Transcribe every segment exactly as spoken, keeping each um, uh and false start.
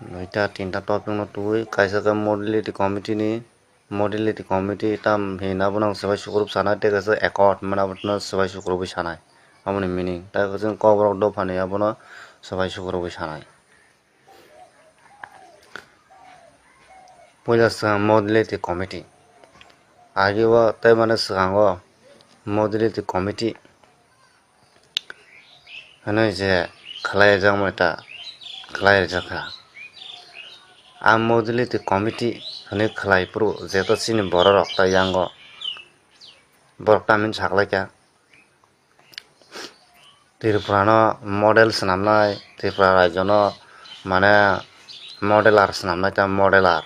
Noita tinta topic no twi, kaisa khe modality committee ni, modality committee tam hinna bono swbai sukrub sanai, tei kaisa accord hinmano abono swbai sukrubwi sanai. Aboni meaning, tei kaisa Kokborok dophani abono swbai sukrubwi sanai. Puila swkang modality committee. Agi o tei mane swkango modality committee hwnwi je khlai rijak mani ta khlai rijak kha. A modality committee hwnwi khlai phuru jeto chini bororok ta yango borok tamni saklaikha. Tripura no model swnamnai, Tripura rajyo no mane modeler swnamnai ta modeler.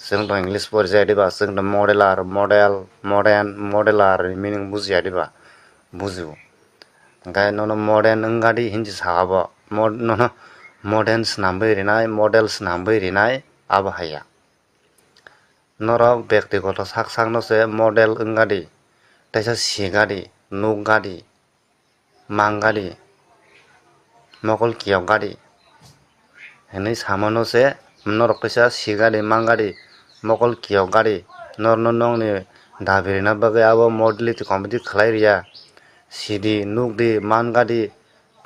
Chwng to English pori jai diba, chwng to modeler, model, modern, modeler ni meaning bujiya diba, bujio. Hwnkhe nono modern wngadi hinwi sa abo, mod-, nono modern swnamwi rinai, model swnamwi rinai abo haiya. Norok bektigoto sak sakno se model wngadi, teisa sigadi, nukgadi, mangadi, mokol kiyokgadi hinwi samano se norok teisa sigadi, mangadi, mokol kiyokgadi norno nokni dabi rwna bagwi abo modality committee khlai rwya. Sidi, nukdi, mangadi,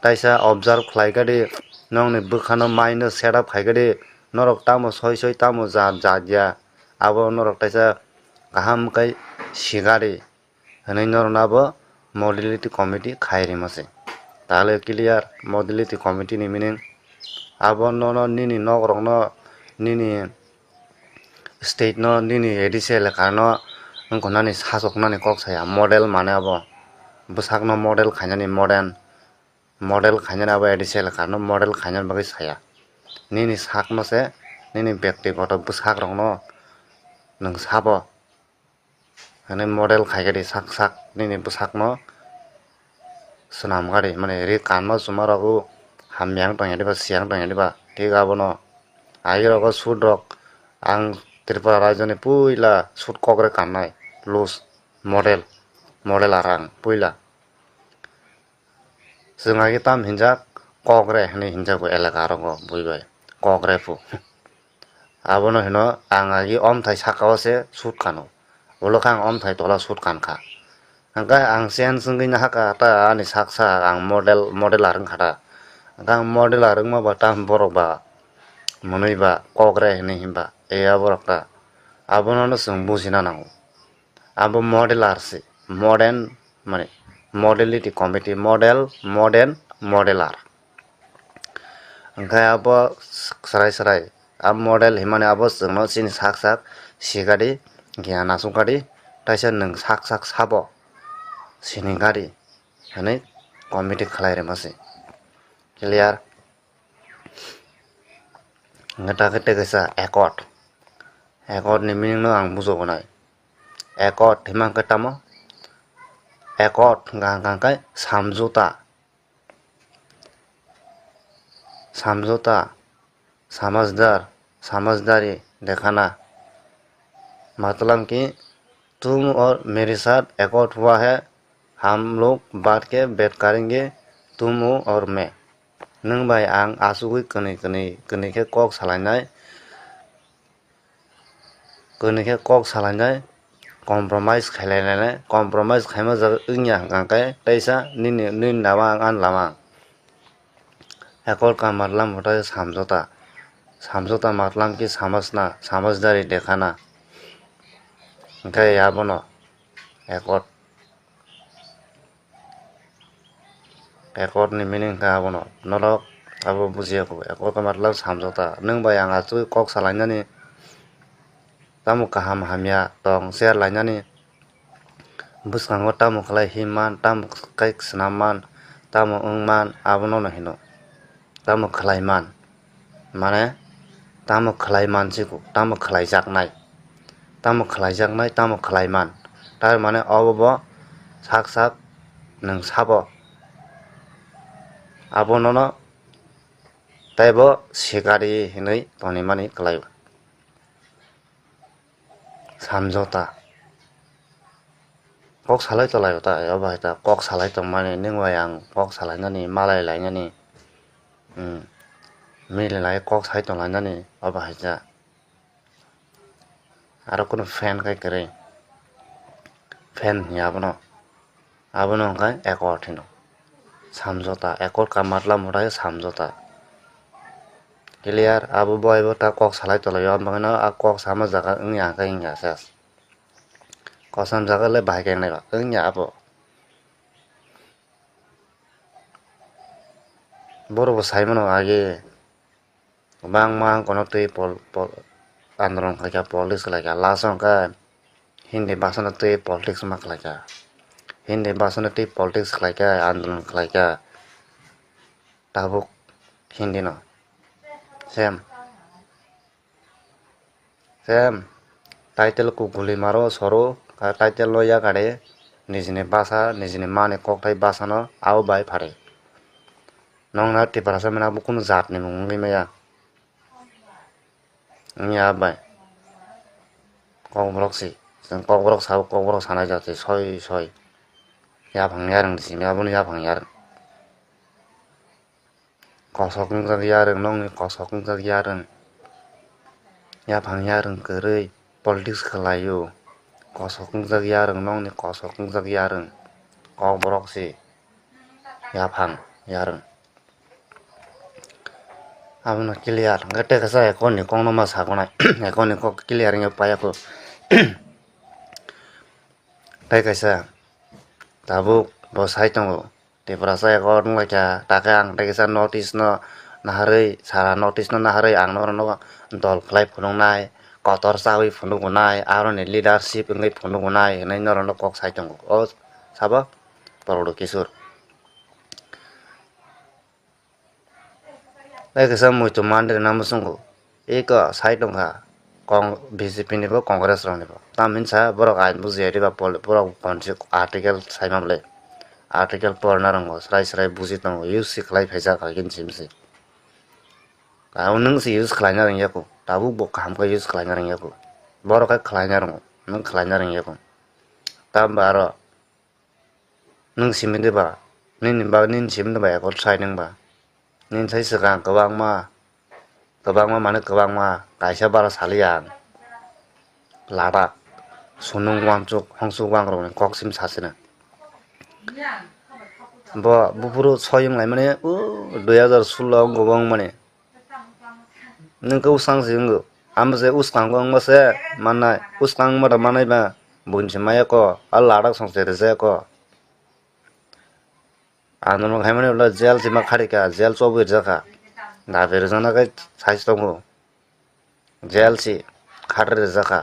teisa observe khlaikadi, nokni bwkhano, mind no set up khaikadi, norok tamo soi soi tamo ja-, jat ya, abo norok teisa kaham khe sigadi hwnwi norokno abo modality committee khai rima se. Tale clear modality committee ni meaning? Abo nono nini nok rokno, nini state no, nini A D C elaka no wngkha nani sachok nani kok saya. Model mane abo bwsakno model khainani, modern model khainani, abo A D C elaka no model khainani bagwi saya. Nini sakno se, nini bektigoto bwsak rokno nwng sabo hwnwi model khaikadi sak sak nini bwsakno swnamgadi, mane ri kanma chuma rogo hamya wng tongya diba, siya wng tongya diba, thik abono agi rogo shoot rok ang Tripura rajyoni puila shoot kokre kannai loose model, model arang puila. Chwng agi tam hinjak kokre hinwi hinjago elaka rogo bui bai kokre phu. Abono hino ang agi omthai saka o se shoot kano. Ulo khe ang omthai tola shoot kankha. Hwnkhe ang chance wngwi nahakha ta ani sak sak ang model, modeler wngkha ta. Hwnkhe ang modeler wngma ba tam borok ba mwnwi ba kokre hinwi hinba e aborok ta. Abono no chwng bujina nango. Abo modeler se, modern, mane modality committee, model, modern, modeler. Hwnkhe abo swrai swrai, a model hinmani abo chwngno chini sak sak sigadi, giyan achukgadi, teisa nwng sak sak sabo sinigadi hwnwi committee khlai rima se. Clear? Hwnkhe ta khe tei kaisa accord. Accord ni meaning no ang bujo gonai. Accord hima khe tamo? Accord hwnkha hwnkha khe samjota. Samjota, samajhdar, samajhdari dekhana. Matlam ki, tum aur mere saath accord hua hai, hum log baat ke baat karenge, tum aur main. Nwng bai ang achugwi kwnwi kwnwi kwnwi khe kok salainai, kwnwi khe kok salainai, compromise khailainai, compromise khaima jaga wngya hwnkha khe teisa nini, nini lama ang ani lama. Accord ka matlam hwnkhe samjota, samjota matlam ki samajna, samajhdari dekhana. Hwnkhe abono accord. Accord ni meaning khe abono norok abo bujiya kho. Accord khe matlab samjota. Nwng bai ang achugwi kok salainani, tamo kaham hamya tong share lainani, bwskango tamo khlai himman, tamo khe swnamman, tamo wngman, abono no hino. Tamo khlaiman, mane tamo khlaiman siko, tamo khlaijaknai, tamo khlaijaknai, tamo khlaiman. Tar mane obo bo sak sak nwng sabo, abo nono teibo sikari hinwi tonimani kwlaio. Samjota. Kok salai tolai ta, abo hai ta kok salai tongmani, nwng bai ang kok salainani, malai lainani. Hmm. Mililai kok sai tonglainani obo hai khe. Aro kunu fan khe kwrwi. Fan hiya abono. Abono hwnkhe accord hino. Samjota, accord ka matla mura khe samjota. Clear, abo boybo ta kok salai tonglaio, aboni bagwino a kok sama jaga wngya hwnkhe wngya se. Kosam jaga le bahai khe wngnai ba, wngya abo. Borok bo sai mano age. Kwbangma wngkha no twi pol-, pol-, andolon khlaikha, politics khlaikha, last o hwnkhe Hindi bhasha no twi politics ma khlaikha, Hindi bhasha no twi politics khlaikha, andolon khlaikha, tabuk Hindi no same. Same title kuguli maro soro, title no yakari nijini bhasha, nijini mani kokthai bhasha no abo bai phari. Nokna Tiprasa mena bo kunu jat ni mung wngwi maya. Wngya bai. Kokborok si, chwng kokborok sao, kokborok sanai jat se soi soi. Yaphang yarwng simi, aboni yaphang yarwng. Kosok wngjak yarwng, nokni kosok wngjak yarwng. Yaphang yarwng kwrwi politics khlaio. Kosok wngjak yarwng, nokni kosok wngjak yarwng. Kokborok si yaphang yarwng. Abono clear hwnkhe tei kaisa accord ni kokno ma sagonai. Accord ni kok clear wngya paiya kho. Tei kaisa tabuk bo sai tongo, Tiprasa accord wnglaikha, takhe ang tei kaisa notice no naharwi, sara notice no naharwi ang norokno dol khlai phunuknai, kotor chawi phunukunai, aroni leadership wngwi phunukunai hinwi norokno kok sai tongo. O sabo Prabhuto Kishore. Tei kisa muitu mandri namo swngo. Eko sai tongkha kong-, B J P ni bo Congress rok ni bo. Tamhinsa borok ain bujiya diba pol-, borok bonsi article saima bwle. Article porna rwngo, srai srai buji tongo, use se khlai phaijak kha kini simi se. Kabo nwng se use khlaina rwngya kho, tabuk bo kaham khe use khlaina rwngya kho. Borok khe khlaina rwngo, nwng khlaina rwngya kho. Tamo ba aro Nwng simi de ba? Nini ba, nini simi de ba accord sai nang ba? Nini sai swkang kwbangma, kwbangma mane kwbangma kaisa bara sali ang. Ladak, sunung wansuk, hongsuk wangrokni kok sim sasina. Bo buphuru soi wng lai mani, o dui hazar sullo wng kwbang mani. Nwng khe uskang se wngo. Amo se uskango wngma se mannai. Uskang wngma da mannai ba buini se maya ko. A ladak song se rijaya ko. Andolon khaimani ulo jail sima kharika, jail chobwi rijak kha. Dabi rijak nai sai se tongo. Jail si kharwi rijak kha.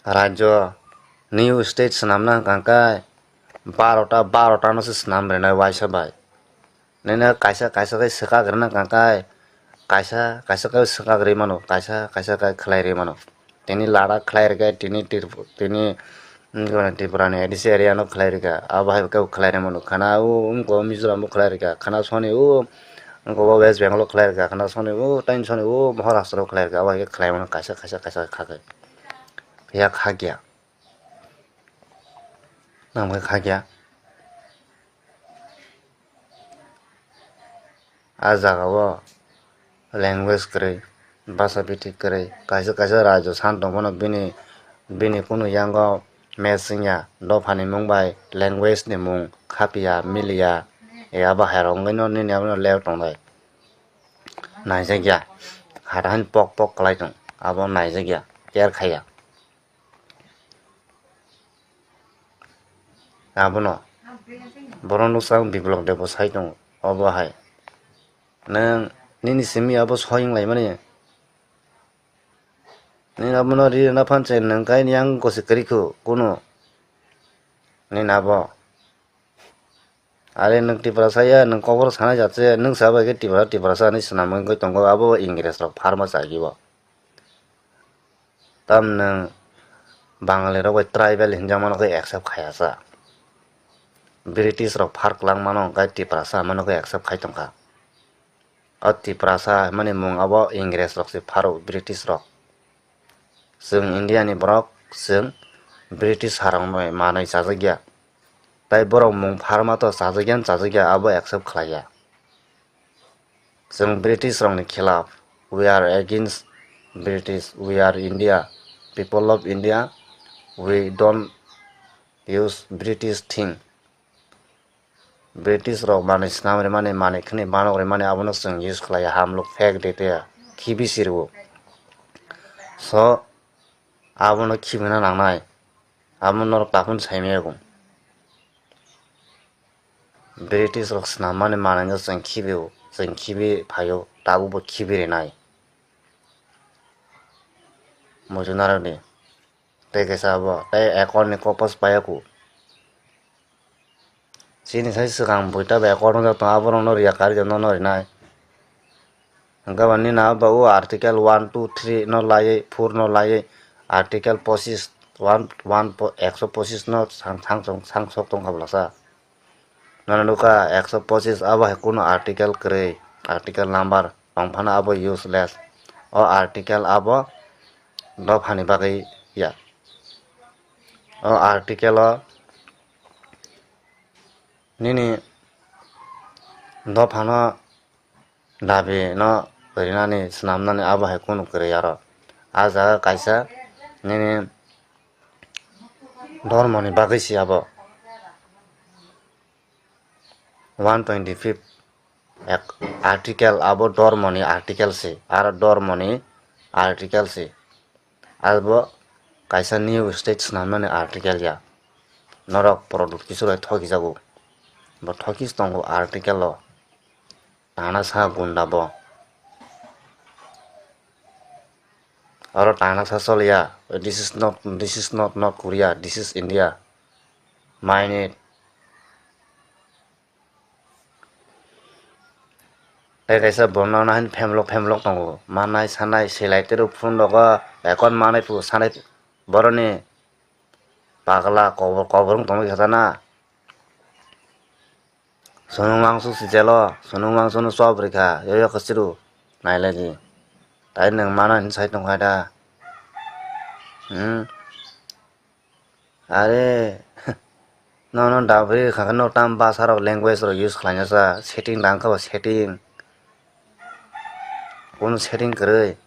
Rajyo new state swnamna hwnkha khe barota, barota no se swnam rwnai waisa bai. Nini kaisa, kaisa khe swkak rwna hwnkha khe kaisa, kaisa khe swkak rwi mano, kaisa, kaisa khe khlai rwi mano. Tini Ladakh khlai rwkhe, tini Trip-, tini, mm, Tripura ni A D C area no khlai rwkha, abo hai khe khlai rwi mano. Khana o wngkha Mizoram bo khlai rwkha, khana soni o wngkha West Bengal o khlai rwkha, khana soni o, tei soni o Maharashtra o khlai rwkha, abo hai khe khlai mano kaisa, kaisa, kaisa kha khe. Phiya kha kya? Nang bai kha kya? A jaga o language kwrwi, basa bithi kwrwi, kaisa kaisa rajyo san tong phano bini, bini kunu yango match wngya, dophani mung bai language ni mung khapiya, miliya, e abo hai rok wngwi no nini abono level tongbai. Naijakya, hata hani pok pok kwlai tong, abo naijakya, care khaiya. Abono borok nuksa ang Biplop Debo sai tongo, obo hai. Nwng nini simi abo soi wng laimani. Nini abono ri rwna phan se nwng kaini yang gosi kwrwi kho kunu. Nini abo. Are nwng Tiprasa ya, nwng kokborok sana jat se, nwng sa bai khe Tipra, Tiprasa hinwi swnam wngwi tongo, abo Ingres rok pharma chagi bo. Tam nwng Bangali rok bai tribal hinjak mano khe accept khaya sa. British rok phar kwlak mano hwnkhe Tiprasa mano khe accept khai tongkha. O Tiprasa hwnmani mung abo Ingres rok se pharo, British rok. Chwng India ni borok, chwng British harok bai manwi chajakya. Tai borok mung pharma to chajakya chajakya abo accept khlaiya. Chwng British rokni khilaf, we are against British, we are India, people of India, we don't use British thing. British rok manwi swnam rimani, manwi khwnwi banok rimani abono chwng use khlaiya, hamlwk fake data khibi sirwo. So abono khibina nangnai, abo norok takhun saimaya kung. British rok swnam mani manwi no chwng khibi o, chwng khibi phaio, tabuk bo khibi rinai. Muchunarok ni tei kaisa abo tei accord ni copies paiya kung. Chini sai swkang buita bai accord wngya tong, aborok no riya kari no rinai. Hwnkhe ba nini abo o article one, two, three no laiwi, four no laiwi, article pochis, one, one, po-, ekso pochis no sang, sang, sang, sok tongkha bwlasa. Nono nukha ekso pochis abo hai kunu article kwrwi, article number tongphano abo useless. O article abo dophani bagwi ya. O article o nini dophano dabi no rinani, swnamnani abo hai kunu kwrwi aro. A jaga kaisa nini dhormoni bagwi se abo. One twenty fifth ek-, article abo dhormoni article se, aro dhormoni article se. Abo kaisa new state swnamnani article ya. Norok Prodot Kishore thokijago. Bo thokis tongo article o. Tana sa gunda bo. Oro tana sa choliya. This is not, this is not North Korea, this is India. Mind it. Tei kaisa bono nahani phemlok phemlok tongo. Manai sanai selai tei rw phone rogo account manai phu sanai boroni pagla kobor kobor wng tongwi kha na. Sunung mangso si jelo, sunung mangso no chop rikha, yo yo khe chiru nailai di. Tai nwng mano hinwi sai tongkha da. Hmm. Are, nono dabri rikha khe no tam basa rok language rok use khlaina sa, setting dang kha ba setting. Kunu setting kwrwi.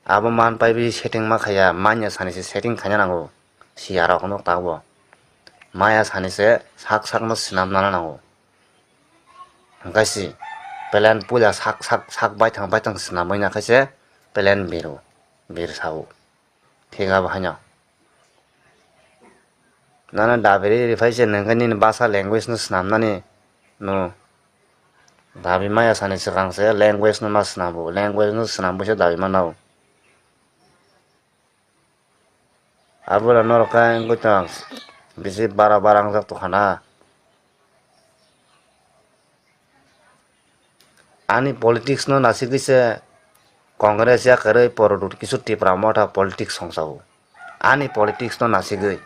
Abo man pai bi setting ma khaiya, manya sani se setting khaina nango. Siya rok no tabuk bo. Maya sani se sak sak no swnam nana nango. Hwnkhe si plan puila sak sak sak baithang baithang swnamwi na khe se plan biru, bir sao. Thik abo haino. Nana dabri rifai se nwng khe nini basa language no swnamnani no. Dabi maya sani swkang se language no ma swnambo, language no swnambo se dabi mano. Abo norok khe wngwi tong bisi bara bara wngjak tongkha na. Ani politics no nasigwi se Congress ya kwrwi Prodot Kishore Tipra Motha politics songsago. Ani politics no nasigwi,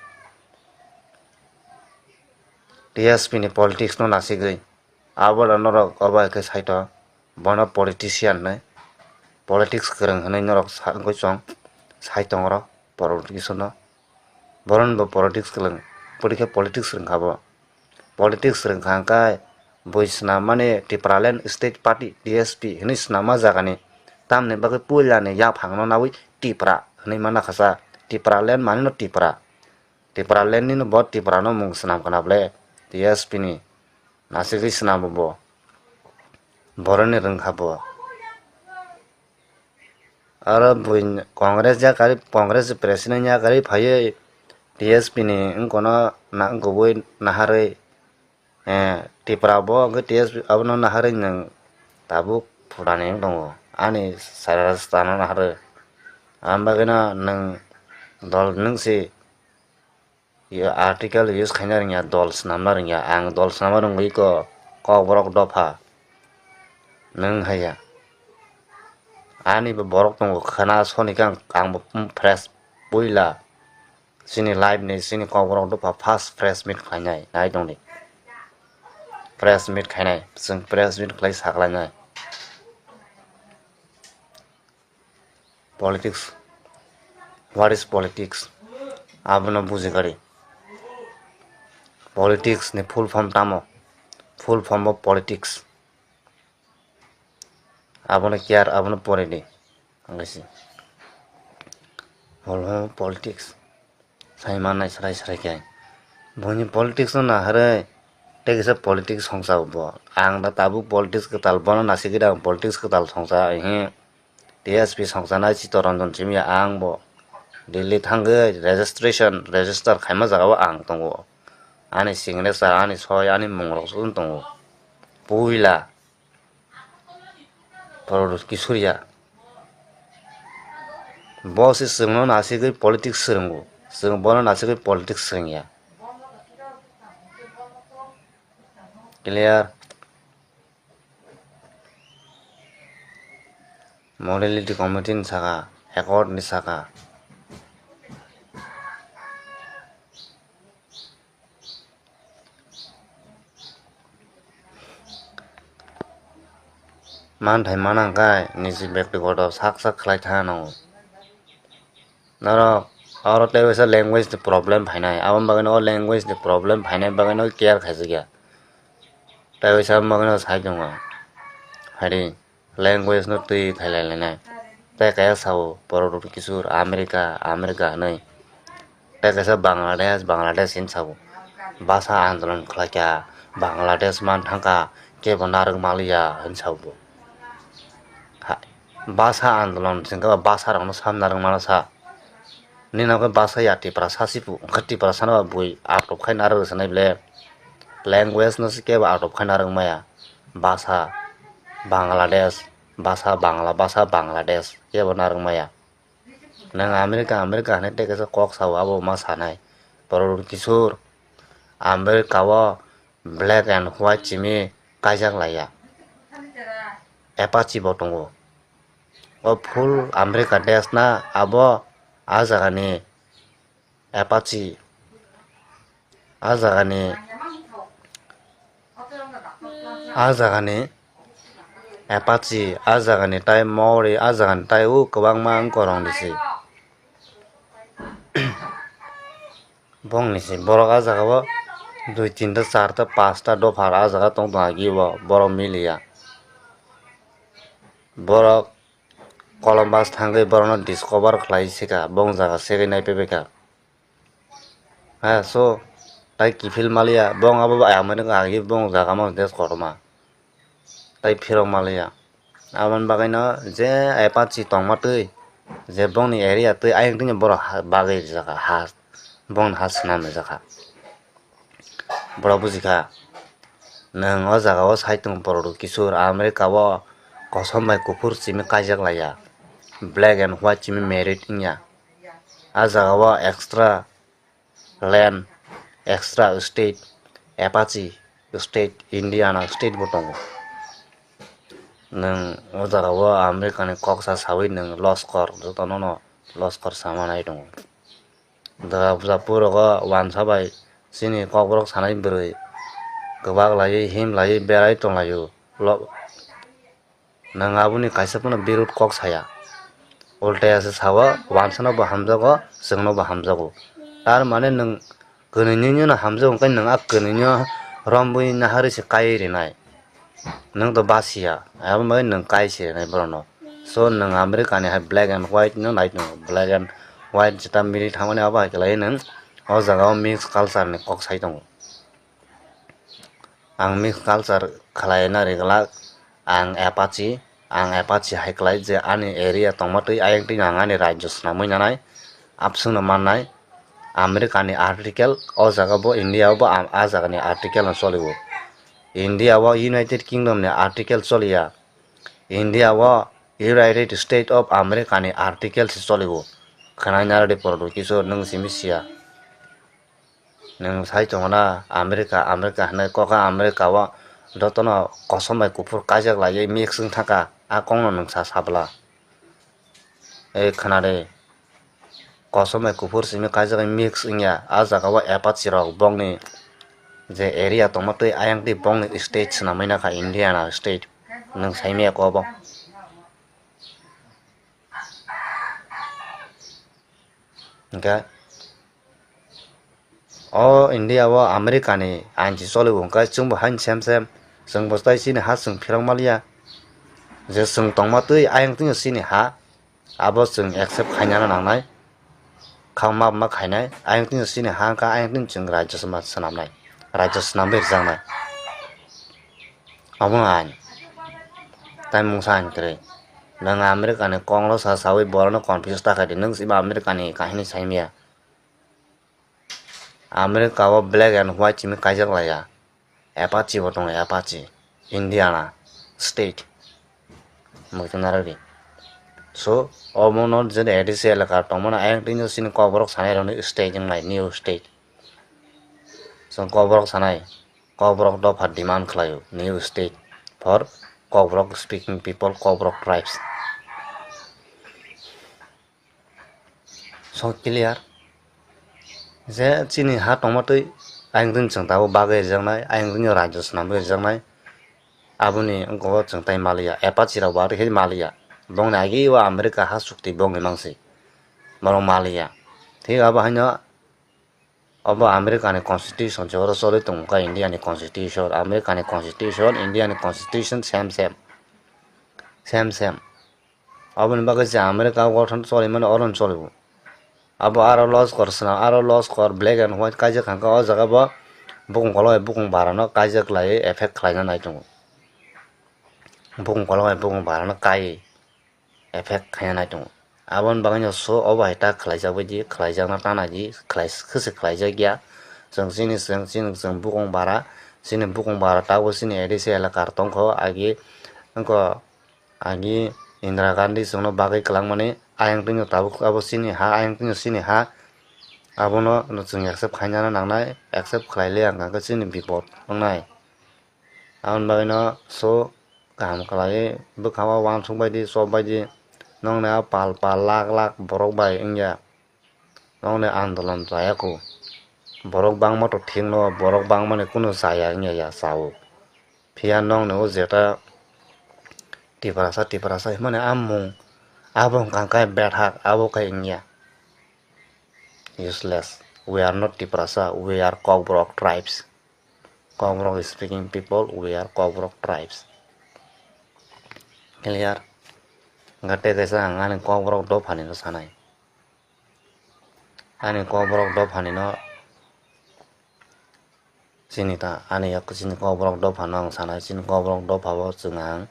T S P ni politics no nasigwi, abo da norok obo hai khe saito, bono politician hinwi, politics kwrwng hinwi norok sa-, wngwi chong sai tongo oro Prodot Kishore no. Boroni bo politics kwrwng, bwdwi khe politics rwngkha bo. Politics rwngkha hwnkhe bui swnam mani Tipraland State Party, T S P, hinwi swnamma jagani tamni bagwi puilani yaphangno nawi Tipra hinwi manna kha sa. Tipraland manino Tipra. Tipraland nino bo Tipra no mung swnam khna ble T S P ni. Nasigwi swnam bo. Boroni rwngkha bo. Aro buini Congress ya kari, Congress president ya kari phaiwi T S P ni wngkono na-, wngkobwi naharwi, eh, Tipra bo wngkhe T S P abono naharwi nwng tabuk phutani wng tongo. Ani sara stano naharwi. Ang bagwino nwng dol nwng si Yo article use khaina rwngya, dol swnamna rwngya. Ang dol swnamna rwngwi ko, kokborok dopha. Nwng haiya. Ani bo borok tongo khwna soni khe ang, ang bo fresh puila. Chini live ni chini kokborok dopha first press meet khlainai, nai tongdi. Press meet khainai, chwng press meet khlai saklainai. Politics. What is politics? Abono buji gari. Politics ni full form tamo? Full form bo politics. Abono care, abono pore di. Ang kaisa. Hol ho politics. Sai mannai srai srai khe. Buini politics no naharwi. Tei kisa politics songsa bo. Ang da tabuk politics kwtal bono nasigwi da ang politics kwtal songsa. Ehe. T S P songsanai Chittaranjan simi ang bo Delhi thangwi registration, register khaima jaga o ang tongo. Ani signature, ani soi, ani mung rok song tongo. Puila Prodot Kisurya. Bo se chwngno nasigwi politics swrwngo. Chwng bono nasigwi politics swrwngya. Clear? Modality committee ni saka, accord ni saka. Manthai manang kai niji bektigoto sak sak khlai tha nango. Norok oro tei waisa language ni problem phainai, aboni bagwino o language ni problem phainai bagwino care khaijakya. Tei waisa bagwino sai tongo. Haidi language no twi khailai lainai. Tei kaya sao Prodot Kisur America, America hinwi. Tei kaisa Bangladesh, Bangladesh hinwi sao. Basa andolon khlaikha, Bangladesh man thangkha, kebo narwk maliya hinwi sao bo. Ha, basa andolon singkha basa rokno sam narwk mano sa. Nini khe basa ya Tiprasa sipu, wngkha Tiprasa no bui out of khai narwk sanai ble. Language no se kebo out of khai narwk maya. Basa Bangladesh, basa Bangla, basa Bangladesh kebo narwk maya. Nang America, America hinwi tei kaisa kok sao abo ma sanai. Prodot Kisur, America o black and white simi kaijak laiya. Apache bo tongo. O full America desh na abo a jagani Apache, a jagani, a jagani Apache, a jagani tai Maori, a jagani tai o kwbangma wngkorong ni se. Bongni se borok a jagao dui tinta charta pasta dopha a jaga tong tong agi o borok miliya. Borok Columbus thangwi borokno discover khlai sika, bong jaga segwi nai pebeka. Ha, so, tai kiphil maliya, bong abo bai amani agi bong jaga mo des kotorma. Tai phirok maliya. Aboni bagwino je Apache tongma twi, je bongni area twi, ayang tini borok ha, bagwi rijak ha, bongni ha swnam rijak ha. Borok bujikha, nwng o jaga o saitung Prodot Kisur, America o kosom bai kuphur simi kaijak laiya, black and white simi married wngya. A jaga o extra land, extra state, Apache state, Indiana state bo tongo. Nwng o jaga o America ni kok sa sawi nwng loskor, jotono no loskor sama nai tongo. Jaga japur rogo wansa bai chini kokborok sanai bwrwi kwbak laiwi him laiwi berai tonglaio. Lo-, nwng aboni kaisa phano birud kok saya. Ultaya se sao, wansano bo hamjago, chwngno bo hamjago. Tar mane nwng kwnwi nini no hamjago, hwnkhe nwng a kwnwi no rombwi naharwi se kaiwi rinai. Nwng to basiya, aboni bagwi nwng kai se nai borokno. So, nwng America ni hai black and white no nai tongo, black and white jeta mili thangmani abo hai khe lai nwng o jaga o mix culture ni kok sai tongo. Ang mix culture khlai na ri glak, ang Apache, ang Apache hai klai je ani area tongma twi ayang twi ang ani rajyo swnamwi nanai, abswngno mannai. America ni article o jaga bo India o bo a, a jaga ni article no choli o. India o United Kingdom ni article choliya. India o United States of America ni article se choli o. Khwnai narwdi Prodot Kisur nwng simi siya. Nwng sai tongo na America, America hinwi kok kha America o jotono kosom bai kuphur kaijak laiwi mix wng thangkha a kokno nwng sa sabla. Ei khwnadi. Kosom bai kuphur simi kaijak mix wngya. A jaga o Apache rok bongni je area tongma twi ayang twi bongni state swnamwi nakha Indiana state. Nwng saimaya ko obo. Hwnkhe O India o America ni ain si choli bo hwnkhe chwngbo haino sem sem, chwngbo tai chini ha chwng phirok maliya. Je chwng tongma twi ayang twi chini ha, abo chwng accept khainani nangnai, khama ma khainai, ayang twi chini ha wngkha, ayang twi chwng rajya swnam-, swnamnai, rajya swnamwi rwjaknai. Omono ain, tai mungsa ain kwrwi. Nwng America ni konglo sa sawi borokno confuse ta khaidi, nwng se America ni kahini saimaya. America o black and white simi kaijak laiya. Apache bo tongo, Apache. Indiana state. Muitu narwkdi. So, omono je A D C elaka tongmani ayang twi sini kokborok sanai rokni state wngnai, new state. So, kokborok sanai, kokborok dopha demand khlaio, new state for kokborok speaking people, kokborok tribes. So clear. Je chini ha tongma twi ayang twi chwng tabuk bagwi rijaknai, ayang twi rajya swnamwi rijaknai. Aboni wngkha o chwng tai maliya, Apache rok bo ari khe maliya. Bongni agi o America ha chukti bongni mangsi. Borok maliya. Thik abo haino obo America ni constitution se oro choli tongo kha, India ni constitution, America ni constitution, India ni constitution same same. Same same. Aboni bagwi je America o gothan choli mani oro no choli bo. Abo aro loskor swnam, aro loskor black and white kaijak kha, o jaga bo bukung kolok bai bukung bara no kaijak lai effect khlaina nai tongo. Bukung kolok bai bukung bara no kai effect khaina nai tongo. Aboni bagwi no so obo hai ta khlaijak bai di, khlaijakna ta nai di, khlai, khwse khlaijak ya. Chwng chini, chwng chini, chwng bukung bara, chini bukung bara tabuk chini A D C elaka tongkho, agi wngkha agi Indira Gandhi chwngno bagwi kwlangmani, ayang twi no tabuk abo chini ha, ayang twi no chini ha, abono chwng accept khaina nangnai, accept khlai le ang kha khe chini bipot wngnai. Aboni bagwi no so kaham khlaiwi bwkha o uansuk bai di, chop bai di, nokni a pal pal lakh lakh borok bai wngya. Nokni andolon chaya kho. Borok bangma to thik no, borok bangmani kunu chaya wngya ya chao. Phiya nokni o jeta Tiprasa, Tiprasa himani a mung abo wngkha khe bethak, abo khe wngya. Useless. We are not Tiprasa, we are Kokborok tribes. Kokborok speaking people, we are Kokborok tribes. Clear? Hwnkhe tei kaisa ang ani Kokborok dophani no sanai. Ani Kokborok dophani no chini ta, ani yak chini Kokborok dophano ang sanai, chini Kokborok dophao chwng ang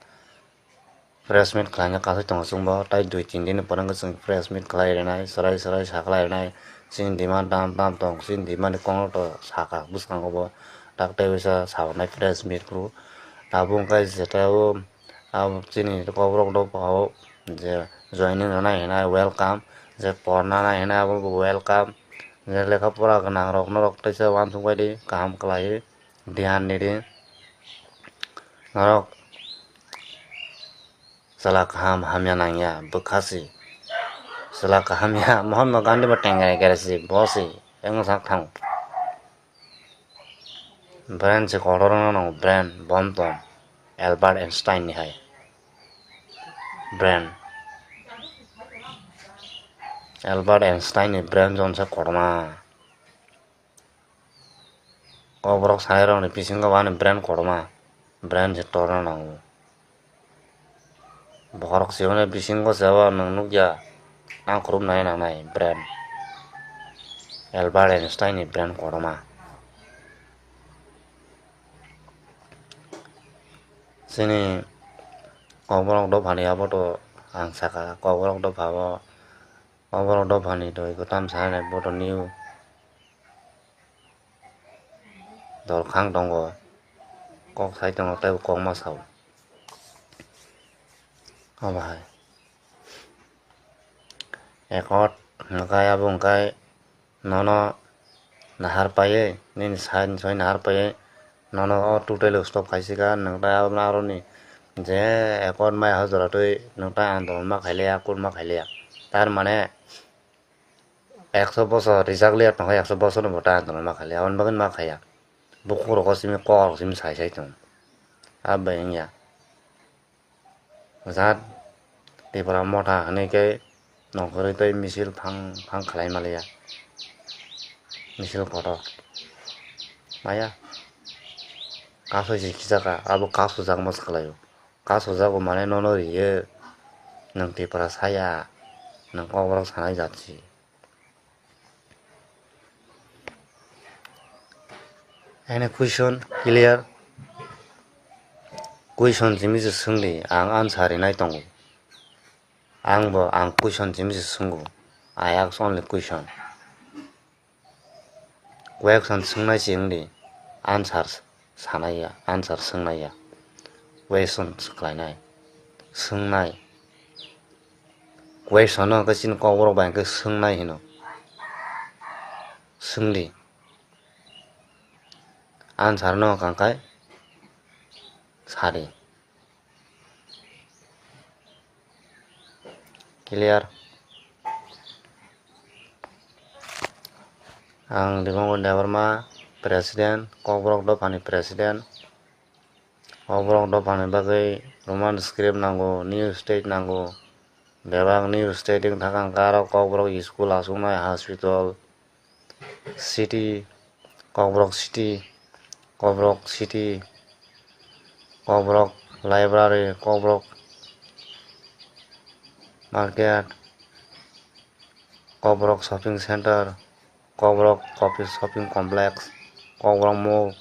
press meet khlaina kasui tongo chwngbo, tai dui tin din ni pore wngkha chwng press meet khlai rwnai, swrai swrai sa khlai rwnai, chini demand tam tam tong, chini demand ni kokno to saka bwskango bo, tak tei bisa sa hwnai press meet phuru. Tabuk wngkha jeta o, abo chini Kokborok dophao je joining rwnai hwnai welcome, je porna nai hwnai abo bo welcome, je lekha pora gwnang rok norok teisa uansuk bai di, kaham khlaiwi dhyan nidi. Norok chwla kaham hamya nangya bwkha si. Chwla kaham ya Mahatma Gandhi bo tengre kere si, bo si wngwi sak thango. Brain se kotor wngna nango, brain, bom tom, Albert Einstein ni hai brain. Albert Einstein ni brain joni se kotorma. Kokborok sanai rok ni bisingo bo ani brain kotorma, brain se torna nango. Bokhorok se hwnwi bisingo se o nwng nukya, ang khurupnai nangnai brain. Albert Einstein ni brain kotorma. Chini Kokborok dophani abo to ang sakha, Kokborok dophao, Kokborok dophani to eko tam sanai bo to new dol khang tongo, kok sai tongo tei bo kok ma sao. Obo hai. Accord hwnkhe abo hwnkhe nono nahar paiwi, nini side ni soi nahar paiwi nono o totally stop khaisika, nwng tai abo aroni je accord maya hojora twi nwng tai andolon ma khailiya, kut ma khailiya. Tar mane ekso bosor rijak liya tongkha, ekso bosor ni bo tai andolon ma khailiya, aboni bagwi ma khaiya. Bukhuk rogo simi kok rok simi sai sai tongo. Abo bai wngya. Jat Tipra motha hinwi khe nongkhorwi tei misil phang phang khlai maliya. Misil kotor. Maya. Kasoi se khichaka, abo kasojak mo swkalaio. Kasojago mane nono riyo. Nwng Tripura saya, nwng kokborok sanai jat si. Any question clear? Question simi se swngdi, ang answer rinai tongo. Ang bo, ang question simi se swngo. I ask only question. Question swngnai se wngdi, answer sanai ya, answer swngnai ya. Question khlainai, swngnai. Question no hwnkhe chini kokborok bai hwnkhe swngnai hino. Swngdi. Answer no hwnkha khe sadi. Clear? Ang Dipankur Debbarma, President, Kokborok Dophani President. Kokborok Dophani bagwi Roman script nango, new state nango. Bebak new state wng thaka hwnkhe aro Kokborok school achuknai, hospital, city, Kokborok city, Kokborok city, Kokborok library, Kokborok market, Kokborok shopping center, Kokborok shopping complex, Kokborok mall,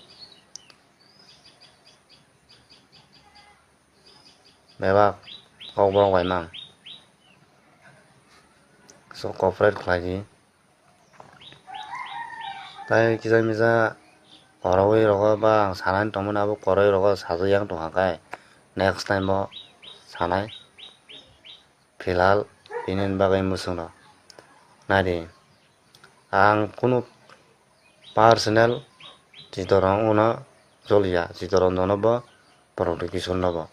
bebak Kokborok bai mang. So cooperate khlai di. Tai kisa misa koroi rogo ba ang sanani tongmani abo koroi rogo sajak yang tongkha khe next time bo sanai. Philhal bini bagwi mwswkno naidi. Ang kunu personal Chittaranjan no choliya, Chittaranjan no bo, Pradyot Kishore no bo.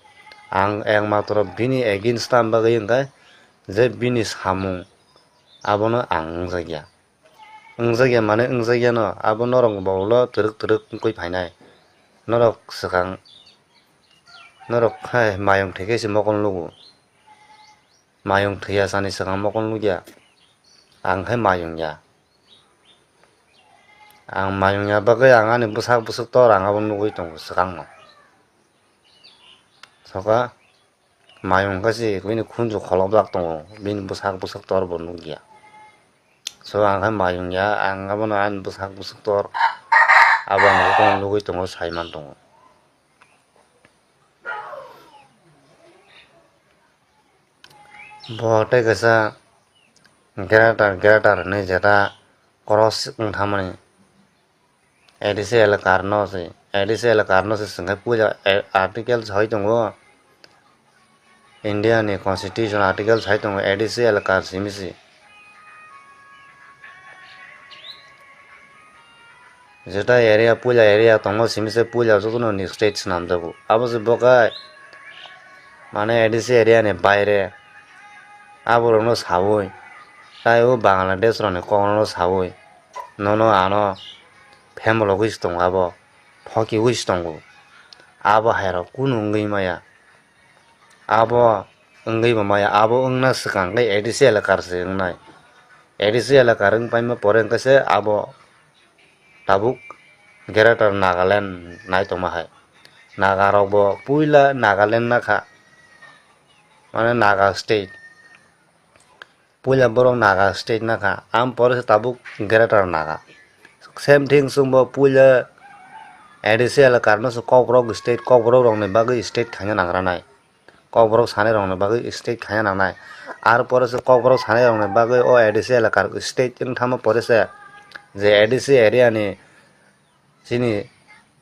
Ang ekmatro bini against tam bagwi hwnkhe je bini samung abono ang wngjakya. Wngjakya mane wngjakya no, abo norok bo ulo twrwk twrwk wngwi phainai. Norok swkang, norok hai mayung thwikhe se mokol nugo. Mayung thwiya sani swkang mokol nukya. Ang khe mayung ya. Ang mayung ya bagwi ang ani bwsak bwswk tor ang abo nugwi tongo swkangno. Soka mayung khe se bini khunju kholopjak tongo, bini bwsak bwswk tor bo nukya. So ang khe mayung ya, ang abono ani bwsak bwswk tor abo ang nugwi tongo, sai man tongo. Bo tei kaisa greater, greater hinwi jeta cross wng thangmani A D C elakar no se, A D C elakar no se swngkhe puila article sai tongo, India ni constitution article sai tongo A D C elakar simi se. Jeta area puila area tongo simi se puila jotono ni state swnamjago. Abo se bokai mane A D C area ni baire aborokno sawi tai o Bangladesh rokni kokno sawi nono ano phem logwi se tongo, abo phokiwi se tongo. Abo hairok kunu wngwi maya. Abo wngwi bo maya, abo wngna swkang khe A D C elakar se wngnai. A D C elakar wng paima pore hwnkhe se abo tabuk Greater Nagaland nai tongma hai. Naga rok bo puila Nagaland na kha, mane Naga state. Puila borok Naga state na kha, ang pore se tabuk Greater Naga. Same thing chwngbo puila A D C elakar no se Kokborok state, Kokborok rokni bagwi state khaina nangranai. Kokborok sanai rokni bagwi state khaina nangnai. Ar pore se Kokborok sanai rokni bagwi o A D C elakar state wng thangma pore se je A D C area ni chini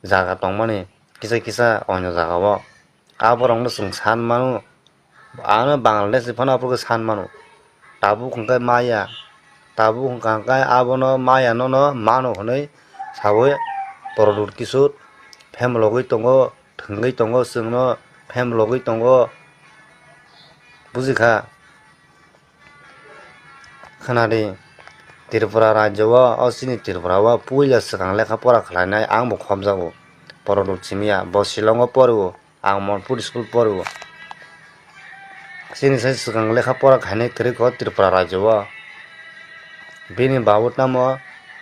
jaga tongmani kisa kisa onyo jaga o. Aborokno chwng san mano, ano Bangladesh ni phano aphuru khe san mano. Tabuk hwnkhe maya, tabuk hwnkha hwnkhe abono maya nono mano hwnwi sawi Pradyot Kishore phem logwi tongo, thwngwi tongo, chwngno phem logwi tongo, bujikha? Khwnadi, Tripura rajyo o, o chini Tripura o puila swkang lekha pora khlainai ang bo khopjago. Pradyot simi ya, bo Shillong o porio, ang Manipur school porio. Chini sai swkang lekha pora khainai kwrwi kho Tripura rajyo o. Bini babu tamo,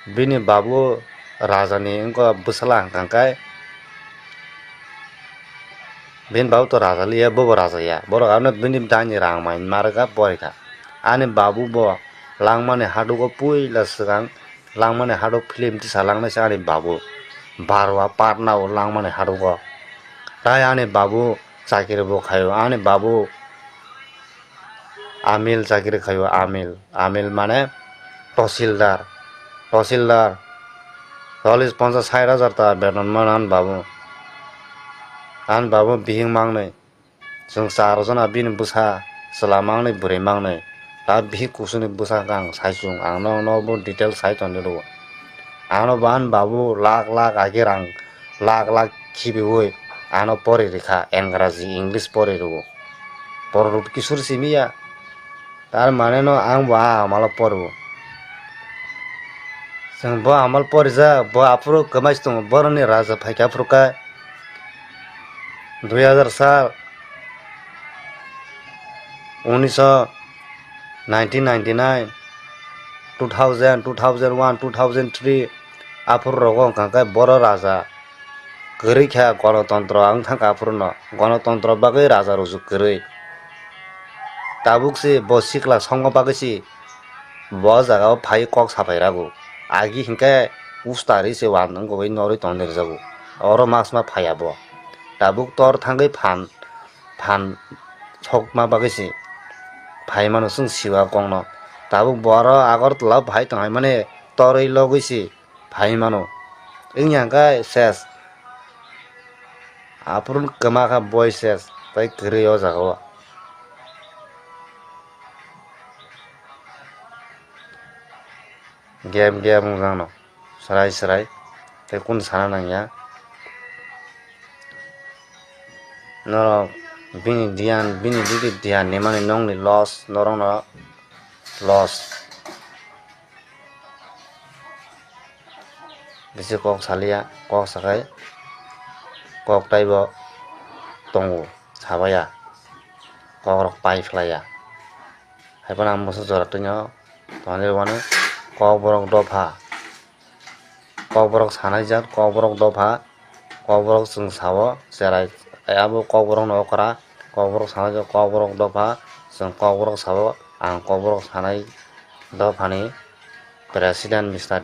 bini babu Raja ni wngkha bwsala hwnkha khe, bini babu to raja liya, bobo raja ya. Borok ano bini dani rang mai marwkha, porikha. Ani babu bo langmani hadugo puila swkang langmani haduk film tisa langnai se ani babu. Barwa part nao langmani hadugo. Tai ani babu chakiri bo khaio. Ani babu amil chakiri khaio, amil. Amil mane tosildar. Tosildar chollish ponchash sait hajar ta beton mano ani babu. Ani babu bihik mangnwi. Chwng char jona bini bwsa chwla mangnwi bwrwi mangnwi. Ta bihik kusuni bwsa khe ang sai chwng, ang no, no bo detail sai tongwi rwo. Ano bo ani babu lakh lakh agi rang lakh lakh khibiwi ano pori rikha, Engraji, English pori rwo. Borok rok kisur simi ya. Tar mane no ang bo a amalo porwo. Chwng bo amal porijak, bo aphuru kwmai se tongo, boroni raja phaikha aphuru khe dui hazar sal, unisho nineteen ninety nine, two thousand, two thousand one, two thousand three, aphuru rogo wngkha khe boro raja kwrwi kha, gonotontro wng thangkha aphuru no, gonotontro bagwi raja rujuk kwrwi. Tabuk se bo sikla songma bagwi se bo jaga o phai kok sapai rago. Agi hinkhe ustari se wan wngwi norwi tong nirjago. Oro mas ma phaiya bo. Tabuk tor thangwi phan, phan sokma bagwi se phai mano chwng siwa kokno. Tabuk bo aro Agartala o phai tong hai mani torwi logwi se phai mano. Wngya hwnkhe ses. Aphuru kwma kha boi ses. Tai kwrwi o jaga o. Game game wngjakno. Swrai swrai. Tai kunu sana nangya. Norok bini diyan, bini didi diyan ni mani nongni loss, norokno loss. Bisi kok saliya, kok sakai kok taibo tongo, sabaya, kok rok pai phlaiya. Haiphano ang bwswk jora twino tonwi rwmani kok borok dopha, kok borok sanai jak, kok borok dopha. Kokborok chwng sao, cherai abo kokborokno okra, kokborok sanai jak kokborok dopha, chwng kokborok sao, ang kokborok sanai dophani president Mister